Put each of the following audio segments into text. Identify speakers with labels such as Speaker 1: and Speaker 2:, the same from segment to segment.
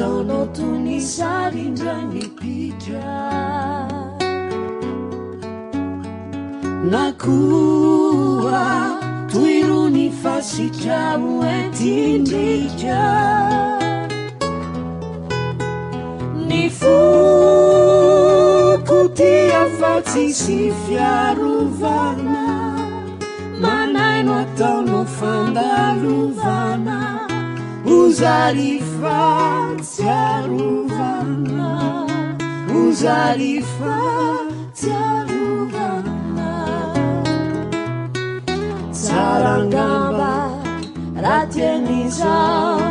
Speaker 1: Ataonao toy ny sary indray mipika. Na koa toy irony fasika hoentin-driaka. Ny foko tia fa tsisy fiarovana. Manaino ataonao fandalovana. Ho zary fahatsiarovana. Ho zary fahatsiarovana. Tsara angamba raha teny izao,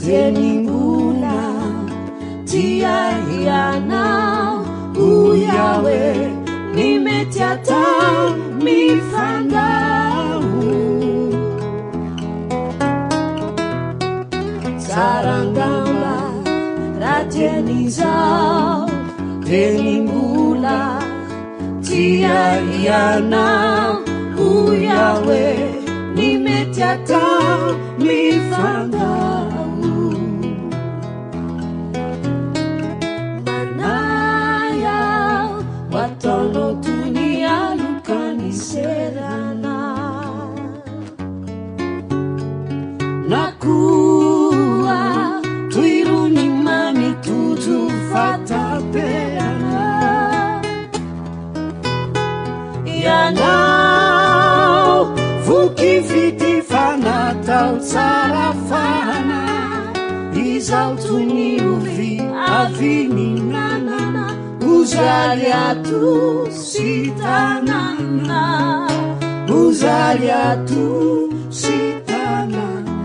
Speaker 1: teny mbola tia ianao. Hoy aho hoe ny mety atao mifandao. Tsara angamba raha teny izao, teny mbola tia ianao. Hoy aho hoe ny mety atao mifandao. Manahy aho ho ataonao toy ny aloka ny serana. Na koa toy irony mamy tojo fataperana. Ianao voky fitia fa natao tsara fahana. Izaho toy ny ovy avy nihinanana. Ho zary ato sy tanàna. Ho zary ato sy tanàna.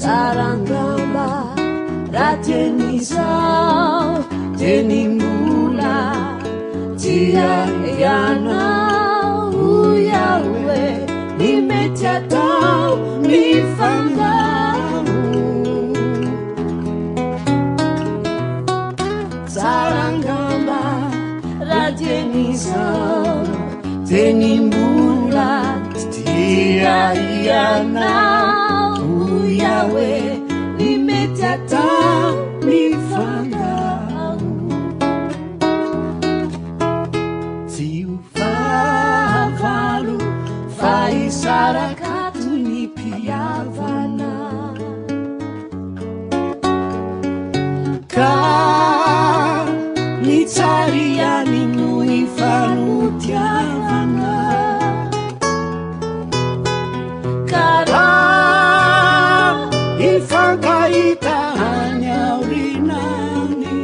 Speaker 1: Tsara angamba raha teny izao, teny mbola tia ianao. Hoy aho hoe ny mety atao mifandao. Tsara angamba raha teny izao, teny mbola tia ianao. Hoy aho hoe ny mety atao mifandao. Tsy ho fahavalo fa hisaraka toy ny mpihavana. Ka ny tsary ihany no ifanotiavana. Ka raha hifankahita any aoriana any,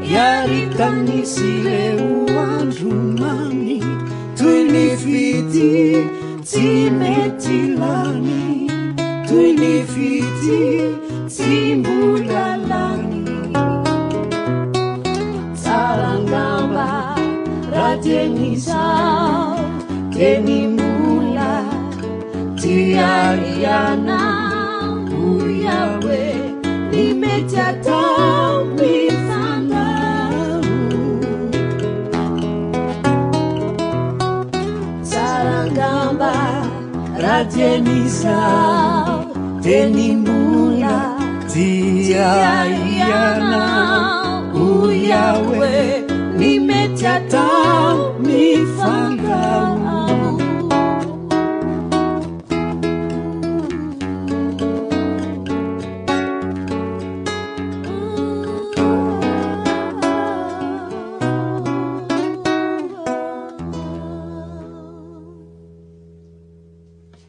Speaker 1: hiaritany sy ireo andro mamy, toy ny fitia tsy mety lany, toy ny fitia tsy mbola lany. Tsara angamba raha teny izao, teny mbola tia ianao. Hoy aho hoe ny mety atao mifandao. Tsara angamba raha teny izao, teny mbola tia ianao. Hoy aho hoe